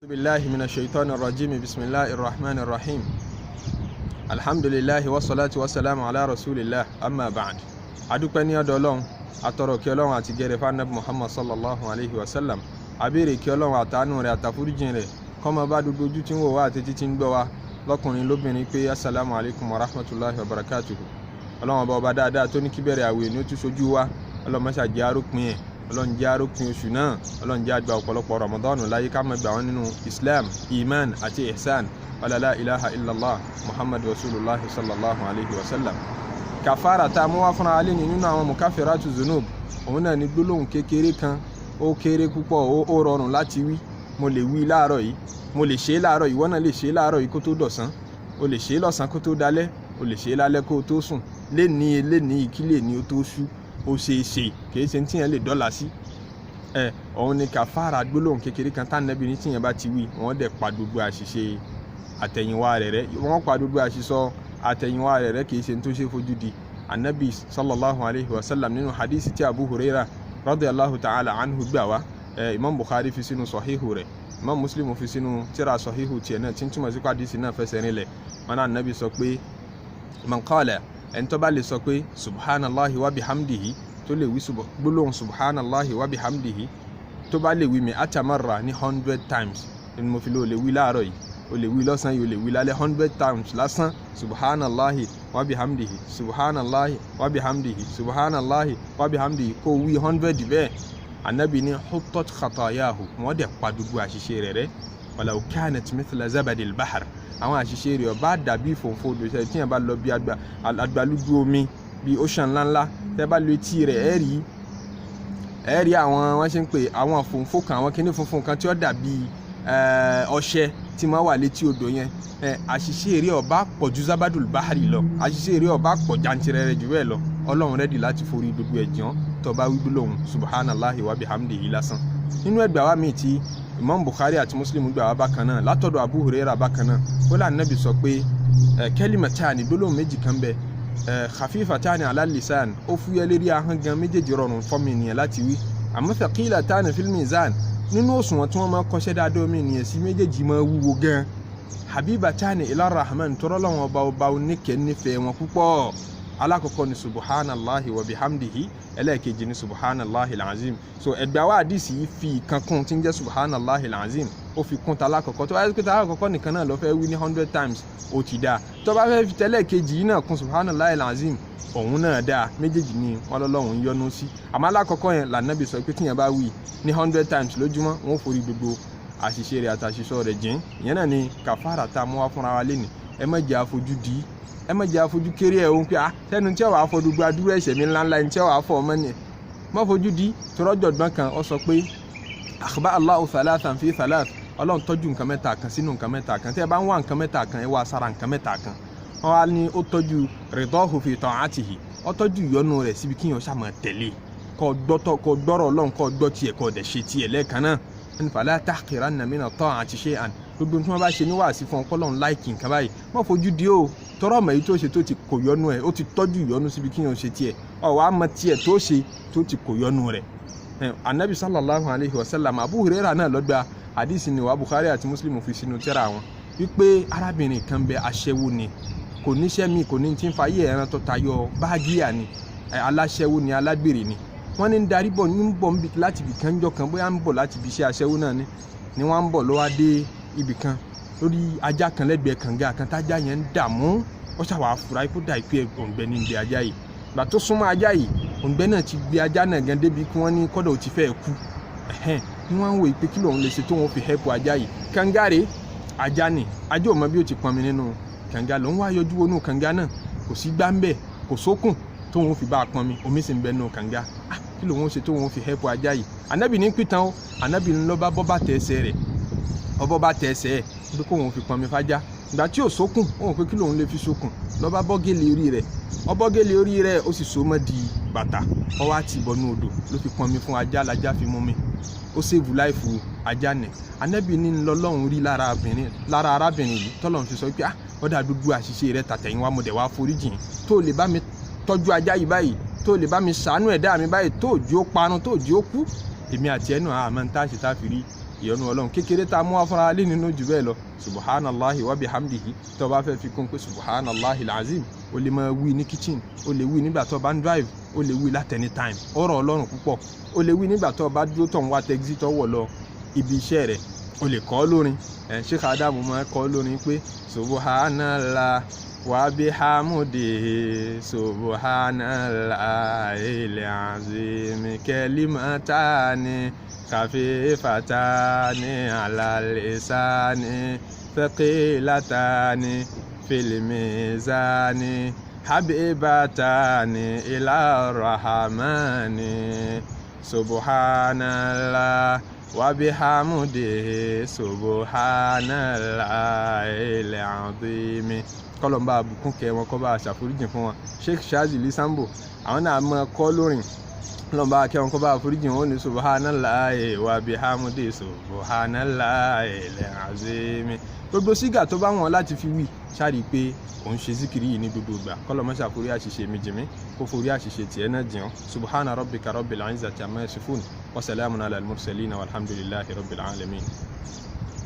بالله من الشيطان الرجيم. بسم الله الرحمن الرحيم. الحمد لله والصلاة والسلام على رسول الله. أما بعد، adúpẹ́ ní ọ̀dọ̀ Ọlọ́run, atọrọ kí Ọlọ́run àti gẹrẹ fún Ànábì Muhammad sallallahu alayhi wa sallam. Abéèrè kí Ọlọ́run àtàánú rẹ̀ àtàforíjìn rẹ̀ kó máa bá gbogbo ojú tí ń wò wá àti títí ń gbọ́ wa, lọ́kùnrin lóbìnrin, pé asalaamu alaykum wa rahmatulahi wa barakatuhu. Ọlọ́run ọba, ọba dáadáa tó ní kí bẹ̀rẹ̀ àwẹ̀ ní ó tún ṣojú wa, Ọlọ́run má ṣe jẹ́ arópin ẹ̀. Ọlọ́run jẹ́ arópin oṣù náà. Ọlọ́run jẹ́ àgbà ọ̀pọ̀lọpọ̀ Ramadan láyé, ká máa gbà wọ́n nínú Islam, iman àti ihsan. Wala la ilaha illallah Muhammad rasulillah sallallahu alayhi wa sallam. Kàfàrà tá a mú wá fúnra alẹ́ ní nínú àwọn mukafiratu zunub, òun náà ní gbólóhùn kékeré kan. Ó kéré púpọ̀, ó rọrùn láti wí. Mo lè wí láàárọ̀ yìí, mo lè ṣe é láàárọ̀ yìí, ìwọ náà lè ṣe é láàárọ̀ yìí kó tó dọ̀sán, o lè ṣe é lọ́sàn kó tó dalẹ́, o lè ṣe é lálẹ́ kó tó sùn léni léni, kí lè ní o tó ṣú. Ó ṣe é ṣe, kìí ṣe tíyẹn lè dọ́là sí ẹ. Òun ni kàfàrà gbólóhùn kékeré kan tá nẹ́bí ní tíyẹn bá ti wí, wọ́n dẹ̀ pa gbogbo àṣìṣe àtẹ̀yìnwá rẹ̀ rẹ́, wọ́n pa gbogbo àṣìṣọ àtẹ̀yìnwá rẹ̀ rẹ́. Kìí ṣe tó ṣe fojú di. Anabi sallallahu alayhi wa sallam, nínú hadisi tí Abu Huraira radiyallahu ta'ala anhu gbà wá, Imam Bukhari fi sínú sọ̀híhù rẹ̀, Imam Muslim fi sínú tírà sọ̀híhù tiẹ̀ náà, tí ń túmọ̀ sí pé hadisi náà fẹsẹ̀ rinlẹ̀. Wọn náà anabi sọ pé man qala, ẹni tó bá lè sọ pé subhanallahi wa bihamdihi, tó lè wí gbólóhùn subhanallahi wa bihamdihi, tó bá lè wí mi atamarra ní 100 times ni mo fi lè o lè wí láàárọ̀ yìí, o lè wí lọ́sàn yìí, o lè wí lálẹ́, 100 times lásán, subhanallahi wa bihamdihi, subhanallahi wa bihamdihi, subhanallahi wa bihamdihi, kó wí 100 bẹ́ẹ̀, anabi ní huttat khatayahu, wọ́n dẹ̀ pa gbogbo àṣìṣe rẹ̀ rẹ́, walau kanat mithla zabadil bahar. Àwọn àṣìṣe rẹ̀ ó bá dàbí ìfòǹfò odò ṣe tíyẹn bá lọ bí agbalúgbú omi, bí ocean ńláńlá, tẹ́ bá lo etí rẹ̀, ẹ rí àwọn, wọ́n ṣe ń pè àwọn fòǹfò kan, àwọn kinní funfun kan tí ó dàbí ọṣẹ tí máa wà létí odò yẹn. Àṣìṣe rẹ̀ ó bá pọ̀ ju zabadul bahari lọ, àṣìṣe rẹ̀ ó bá pọ̀ jantirẹrẹ jù bẹ́ẹ̀ lọ, Ọlọ́run ready láti forí gbogbo ẹ̀ jàn tó bá wí gbólóhùn subhanallahi wa bihamdihi lásán. Nínú ẹgbàá wa míì tí Imam Bukhari àti Muslim gbà wá bákan náà látọ̀dọ̀ Abu Huraira bákan náà, ó là nàbì sọ pé kalimatani, gbólóhùn méjì kan bẹ, khafifatani ala lisan, ó fúyẹ́ lérí ahọ́n gan, méjèèjì rọrùn fọ́mi ènìyàn láti wí, àmọ́ thaqilatani fil mizan, nínú òṣùwọ̀n tí wọ́n máa kọ́ṣẹ́ dáadáa omi ènìyàn sí, méjèèjì máa wúwo gan, habibatani ila rahman, tọrọ lọ́wọ́n ọba, ọba oníkẹ́ nífẹ̀ẹ́ wọn púpọ̀. Alákọ̀ọ́kọ́ ni subhanallahi wa bihamdihi, ẹlẹ́ẹ̀kejì ni subhanallahi alazim. So ẹgbẹ́ wa àdìsí yìí fi ìkan kún tí ń jẹ́ subhanallahi alazim, ó fi kún ta alákọ̀ọ́kọ́. Tó bá yẹ pé ta alákọ̀ọ́kọ́ nìkan náà ló fẹ́ wí ní 100 times, ó ti dáa. Tó bá fẹ́ fi tẹ́lẹ̀kejì yìí náà kún subhanallahi alazim, òun náà dáa. Méjèèjì ni wọ́n lọ́lọ́run yọ́nú sí, àmọ́ alákọ̀ọ́kọ́ yẹn lànàbì sọ pé tíyẹn bá wí ní 100 times lójúmọ́, wọ́n forí gbogbo àṣìṣe rẹ̀ àtàṣìṣọ rẹ̀ jìn. Ìyẹn náà ni kàfàrà tá a mú wá fúnra wa lénìí. Ẹ má jẹ́ àfojú di, ẹ má jẹ́ àfojú kéré ẹ̀ òun pé ah, sẹ́nu tí wàá fọ gbogbo adúrú ẹ̀ṣẹ̀ mi ńláńlá ẹni tí wàá fọ ọmọ ni má fojú di. Tọrọjọgbọ́n kan ó sọ pé akhba Allahu thalathan fi thalath, Ọlọ́run tọ́jú nǹkan mẹ́ta kan sínú nǹkan mẹ́ta kan. Tí ẹ bá ń wá nǹkan mẹ́ta kan, ẹ wá sára nǹkan mẹ́ta kan. Wọ́n wá ní ó tọ́jú ridahu fi ta'atihi, ó tọ́jú ìyọ́nú rẹ̀ síbi kíyàn ṣàmọ̀ tẹ̀lé, kó gbọ́tọ̀, kó gbọ́rọ̀ Ọlọ́run, kó gbọ́ tiẹ̀, kó dẹ̀ ṣe tiẹ̀ lẹ́ẹ̀kan náà. Ẹni fala tahqiranna mina ta'ati shay'an, gbogbo tí wọ́n bá ṣe ní wàásí fún ọpọlọ́run like nǹkan báyìí, má fojú di o, tọrọ ọmọ yìí tó ṣe tó ti kò yọnu ẹ. Ó ti tọ́jú ìyọnu síbi kíyàn ṣe tiẹ̀, ọ wàá mọ tiẹ̀ tó ṣe tó ti kò yọnu rẹ̀. Anabi sallallahu alayhi wa sallam, Abu Huraira náà ló gba hadisi ni wa, Bukhari àti Muslim fi sínú tírà wọn, wípé arábìnrin kan bẹ, aṣẹ́wó ni, kò níṣẹ́ mi, kò ní tí ń fa ayé ẹran tó tayọ báàgìyà ni, aláṣẹ́wó ni, alágbèrè ni. Wọ́n ní ń darí bọ̀, ní ń bọ̀ níbi láti ibì kan jọ kan, bóyá ń bọ̀ láti ibi iṣẹ́ aṣẹ́wó náà ni wọ́n ń bọ̀, ló wá dé ibì kan lórí ajá kan lẹ́gbẹ̀ẹ́ kànga kan tájá yẹn ń dààmú. Ó ṣàwà fura kó dà pé òǹgbẹ ní gbé ajá yìí. Gbà tó súnmọ́ ajá yìí, òǹgbẹ náà ti gbé ajá náà gan débi kí wọ́n ní kọ́dọ̀ ó ti fẹ́ kú. Ẹ̀hẹ́n, ní wọ́n ń wò pé kí lòun lè ṣe tóun fi help ajá yìí. Kànga rèé, ajá ni, ajá ò mọ bí ó ti pọnmi nínú kànga. Lòun wá yọjú wọnú kànga náà, kò sí gbá ń bẹ̀, kò sókùn tóun fi bá a pọnmi, omi sì ń bẹ nínú kànga. Ah, kí lòun ṣe tóun fi help ajá yìí? Anabi ní pìtàn o. Anabi ń lọ bá bọ́ bàtà ẹsẹ̀ rẹ̀, ọbọ̀ bàtà ẹsẹ̀ ẹ̀ pé kóun fi pọnmi fájá. Ìgbà tí ò sókùn, òun pé kí lòun lè fi sókùn, ló bá bọ́ gèlè orí rẹ̀, ó bọ́ gèlè orí rẹ̀, ó sì so mọ́ di bàtà, ó wá tì bọnú odò, ló fi pọnmi fún ajá, lajá fi mú mi. Ó save life ajá nì. Anabi ní lọ́lọ́run rí lára obìnrin, lára arábìnrin yìí, tọ́lọ́run fi sọ pé ah, ó dà gbogbo àṣìṣe rẹ̀ tàtẹ̀yìnwá, mo dẹ̀ wá foríjìn, tó lè bá mi tọ́jú ajá yìí báyìí, tó lè bá mi ṣàánú ẹ̀dá mi báyìí, tó jí ó parun, tó jí ó kú. Èmi àti ẹnu àmọ́ ń tá a ṣe tá a fi rí. Ìyọ́nú Ọlọ́run kékeré tá a mú wá fúnra lé nínú jù bẹ́ẹ̀ lọ. Subhanallahi wa bihamdihi, tó bá fẹ́ fi kún pé subhanallahi alazim, o lè máa wí ní kitchen, o lè wí nígbà tó bá ń drive, o lè wí láti any time. Ọ̀rọ̀ Ọlọ́run púpọ̀. O lè wí nígbà tó bá dúró tó ń wá taxi tó wọ̀ lọ ibi iṣẹ́ rẹ̀. O lè kọ́ lórin ẹ̀. Sheikh Adamu máa kọ́ lórin pé subhanallah wa bihamdihi subhanallahil azim, kalimatani khafifatani ala lisani, thaqilatani fil mizani, habibatani ila rahmani, subhanallah wa bihamdihi subhanallahil azim. Kọlọmba àbùkún kẹ wọn, kọ́ bá aṣàforíjìn fún wọn. Sheikh Shazili Sambo, àwọn náà mọ kọ́ lórin. Kọlọmba kẹ wọn, kọ́ bá àforíjìn wọn. Ní subhanallahi wa bihamdihi subhanallahil azim. Gbogbo sígà tó bá wọn láti fi wí, ṣáàrí pé òun ṣe zikiri yìí ní gbogbo ìgbà. Kọlọmọ ṣàforí àṣìṣe mi jìmí, kó forí àṣìṣe tiẹ̀ náà jìyàn. Subhana rabbika rabbil izzati amma yasifun, wa salamun ala al-mursalin, walhamdulillahi rabbil alamin.